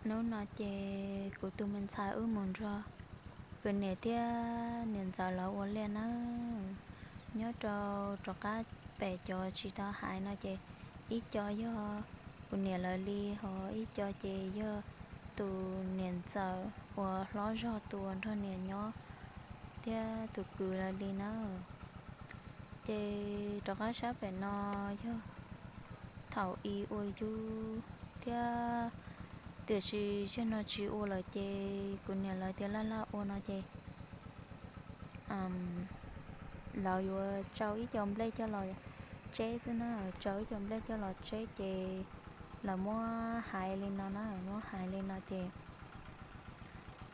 Hnub no ces kuv tus me ntxhais wb mus nrog kuv niam thiab niam ntxawm lawv ua liaj nawb. Nyob rau rov qab pem cov tsis tau hais no ces ib co yog kuv niam lawv li, ho ib co ces yog tus niam ntxawm uas hlob zog tus uas nrog niam nyob thiab tus kwv lawv li nawb. Ces rov qab sab pem no yog thaum i ua yub thiab, tiam sis zaum no tsis ua lawm ces kuv niam lawv tias laj laj ua no ces lawv yuav tsau ib co nplej coj los tseb xwb na, tsau ib co nplej coj los tseb ces lawv muab hais li no na, muab hais li no ces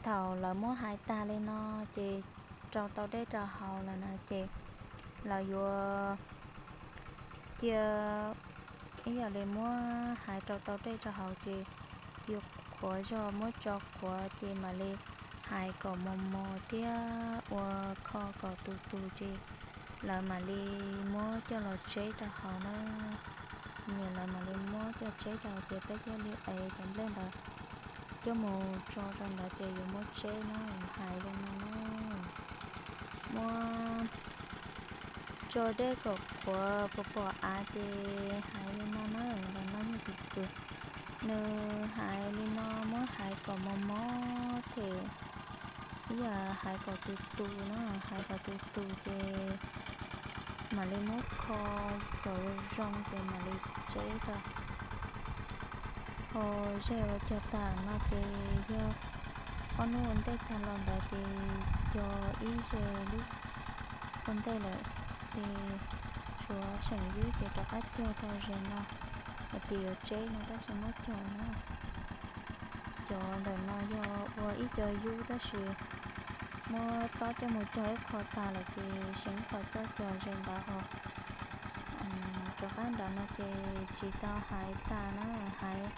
thaum lawv muab hais tag li no ces rau tau dej rau haus lawm na ces lawv yuav cia ib yam li muab hais rau tau dej rau haus ces cia qhuav zog, muab tso qhuav ces mam li hais kom mos mos thiab ua kho kom tus tus ces lawv mam li muab coj los tseb rau haus na. Niam lawv mam li muab coj tseb rau ces peb thiaj li ev cov nplej ntawd coj mus tso rau ntawd ces yuav muab tseb na, hais li no na. Muab tso dej kom qhuav puas pom av ces hais li no na, los no yog tus kwv, nws hais li no muab hais kom mos mos thiab ib yam hais kom tus tus na, hais kom tus tus ces mam li muab kho kom zoo zoo ces mam li tseb rau. Ho ze ua cog tag no ces yog ob hnub ua ntej tag los ntawd ces cog ib ze lub ua ntej lawm ces tshuav seem yub ces rov qab cog rau ze no hais tias yuav tseb no tab sis muab cog na. Cov ntawm no yog ua ib co yub tab sis muab txob coj mus cog ib qho tag lawm ces seem qhov coj cog ze ntawd ho rov qab nrad no ces tsis tau hais tag na, hais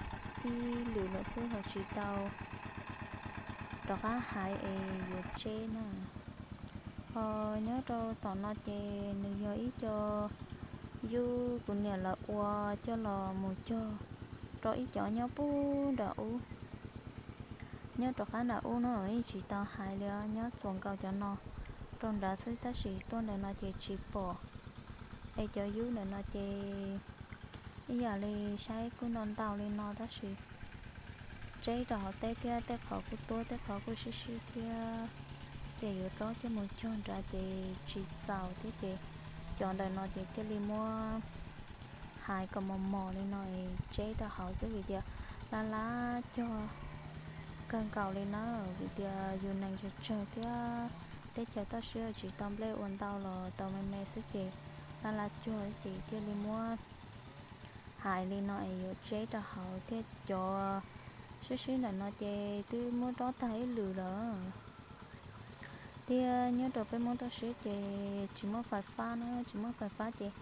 ib lwm lawm xwb ho tsis tau rov qab hais es yuav tseb na. Ho nyob rau tom no ces nws yog ib co yub kuv niam lawv ua coj los mus cog rau ib cov nyob puag nram ub. Nyob rov qab nram ub no yeej tsis tau hais li, nyob txuas nkaus cov no rau nrad xwb tab sis tuaj ntawm no ces tsis pom. Es cov yub ntawm no ces ib yam li saib kuj ntau ntau li no tab sis tseb rau hauv teb thiab tej qhov kuj tuab tej qhov kuj sib sib thiab, ces yuav txob coj mus cog nrad ces tsis txaus thiab ces cov ntawm no ces thiaj li muab hais kom mos mos li no es tseb rau hauv xwb vim tias laj laj cog kawg nkaus li na, vim tias yus neeg tsawg tsawg thiab teb chaws toj siab tsis tau nplej ua ntau los tau me me xwb ces laj laj cog ces thiaj li muab hais li no es yuav tseb rau hauv thiab cov sib sib ntawm no ces twb muab dob tag ib lwm lawm. Thiab nyob rau peb Hmoob toj siab ces tsis muaj fais fab na, tsis muaj fais fab ces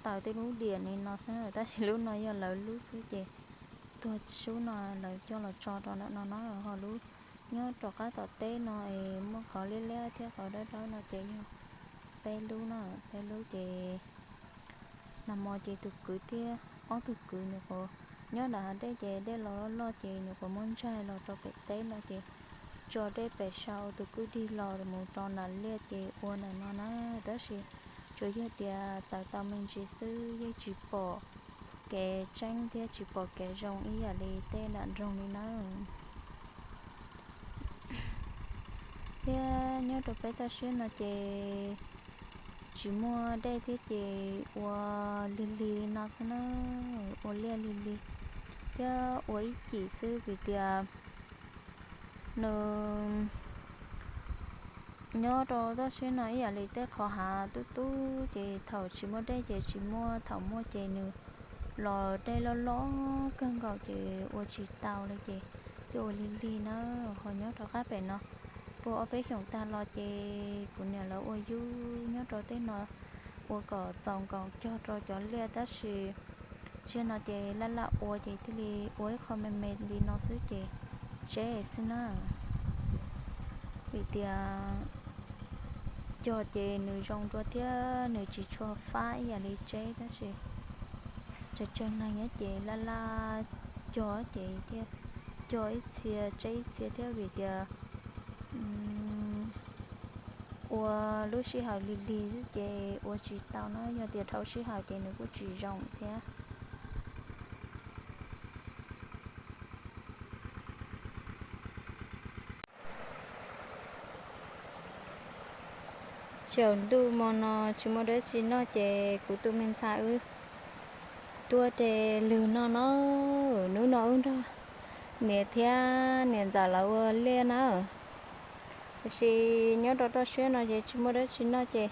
taws tej lub diam li no xwb na, tab sis lub no yog lawv lub xwb ces tuag sub no lawv coj los tso rau ntawm no na, ho lub nyob rov qab tom teb no es muaj qhov liab liab thiab qhov dawb dawb no ces yog peb lub na, peb lub ces nag hmo ces tus kwv thiab ob tug kwv nyuam qhuav nyob nram hav dej ces dej los loj ces nyuam qhuav muab ntsaig los rau pem teb no ces tso dej pem saud tus kwv dig los mus rau nram liaj ces ua ntawm no na, tab sis tsuas yog tias taws tau me ntsis xwb yeej tsis pom kev tseeb thiab tsis pom kev zoo ib yam li tej nram nroog li na. Thiab nyob rau peb toj siab no ces tsis muaj dej thiab ces ua lig lig li no xwb na, ua liaj lig lig thiab ua ib cim xwb vim tias nws nyob rau toj siab no ib yam li tej qhov hav tub tub ces thaum tsis muaj dej ces tsis muaj, thaum muaj ces nws los dej loj loj kawg nkaus ces ua tsis tau li ces thiaj ua lig lig na. Ho nyob rov qab pem no puag ob peb xyoos tag los ces kuv niam lawv ua yub nyob rau tej no ua kom txaus nkaus cog rau cov liaj tab sis zaum no ces laj laj ua ces thiaj li ua ib qho me me li no xwb ces tseb xwb na. Vim tias cog ces nws zoo dua thiab nws tsis tshua fab ib yam li tseb tab sis tsawg tsawg neeg ces laj laj cog ces thiaj Yog ib txhia tseb ib txhia thiab vim tias ua lub sij hawm lig lig xwb ces ua tsis tau na, yog tias dhau sij hawm ces nws kuj tsis zoo thiab. Tsaus ntuj hmo no tsis muaj dab tsi noj ces kuv tus me ntxhais wb tuaj de lwg noj no. Hnub no wb nrog niam thiab niam ntxawm lawv ua liaj na. Tiam sis nyob rau toj siab no ces tsis muaj dab tsi noj ces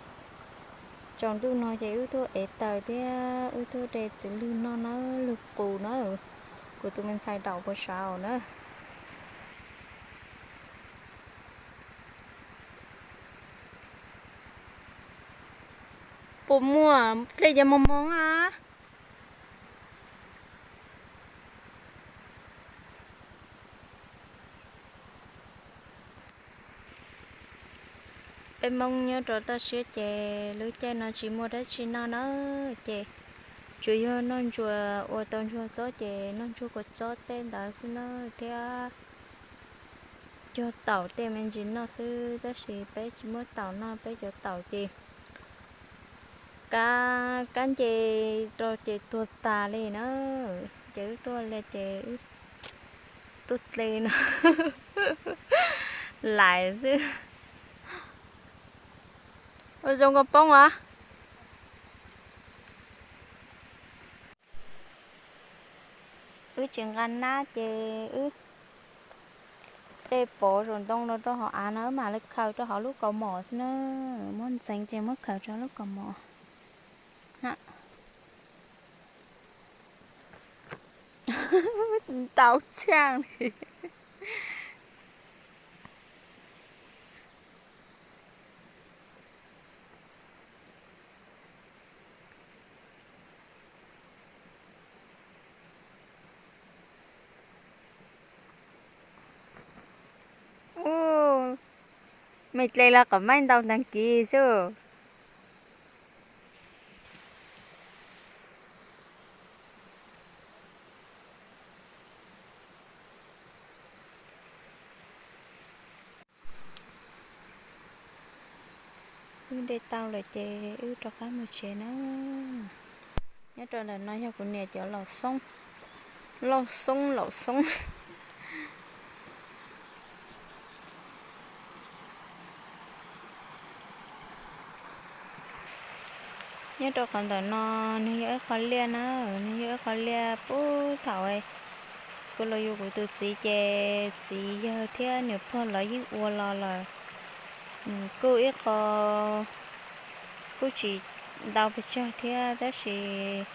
tsaus ntuj no ces wb tuaj ev taws thiab wb tuaj de txiv lwg noj na, lwg qus na. Kuv tus me ntxhais daum puas saud na. Puas muaj dlej cov moo moo a? Peb Hmoob nyob rau toj siab ces lub caij no tsis muaj dab tsi noj na, ces tsuas yog noj ntsuag, ua tau ntsuag txob ces noj ntsuag kua txob tej ntawd xwb na, thiab cog taum tej me ntsis noj xwb, tab sis peb tsis muaj taum noj, peb cov taum ces kab, kab nce rau ces tuag tas li na. Ces wb tuaj li ces wb tuaj dle no lais xwb. Ua zoo koj poob as. Wb tsis nqa nab ces wb tej pov zaum ntoo no rau hauv av no wb mam li khaws rau hauv lub kaus mom xwb na. Muab ntxeev ces muab khaws rau lub kaus mom. Ntau txhiaj li. Ub, me dle los kom maib ntau ntag kiv xwb. Wb de tau lawm ces wb rov qab mus tsev na. Nyob rau ntawm no yog kuv niam cov laus xoob, lauj xoob laus xoob. Nyob rau qhov ntawm no nws yog ib qho liaj na, nws yog ib qho liaj puag thaum kuv los yug kuv tus txiv ces txiv yawg thiab nws pog lawv yeej ua los lawm. Kuj ib qho kuj tsis ntau pes tsawg thiab tab sis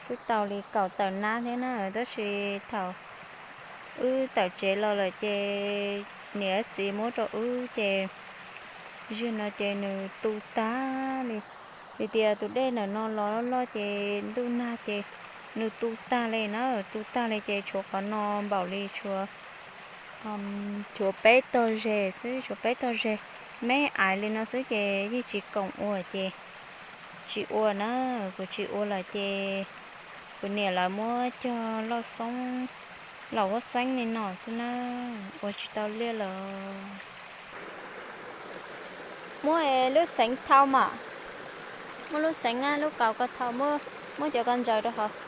kuj tau li kaum tawm nab thiab na, tab sis thaum wb tawm tsev los lawm ces niam txiv muab rau wb ces zaum no ces nws tu tag li. Vim tias tus dej ntawm no los loj loj ces ntuj nag ces nws tu tag li na, tu tag li ces tshuav qhov no npaum li tshuav, tshuav peb tog zes xwb, tshuav peb tog zes, me aiv li no xwb ces yeej tsis koom ua ces tsis ua na, kuv tsis ua lawm ces kuv niam lawv muab cog lauj xoob, lauj huab xeeb li no xwb na, ua tsis tau liaj lawm. Muab lub xeev thau mas, muab lub xeev, lub kaus ko thau, muab cov ko ntsaws rau hauv.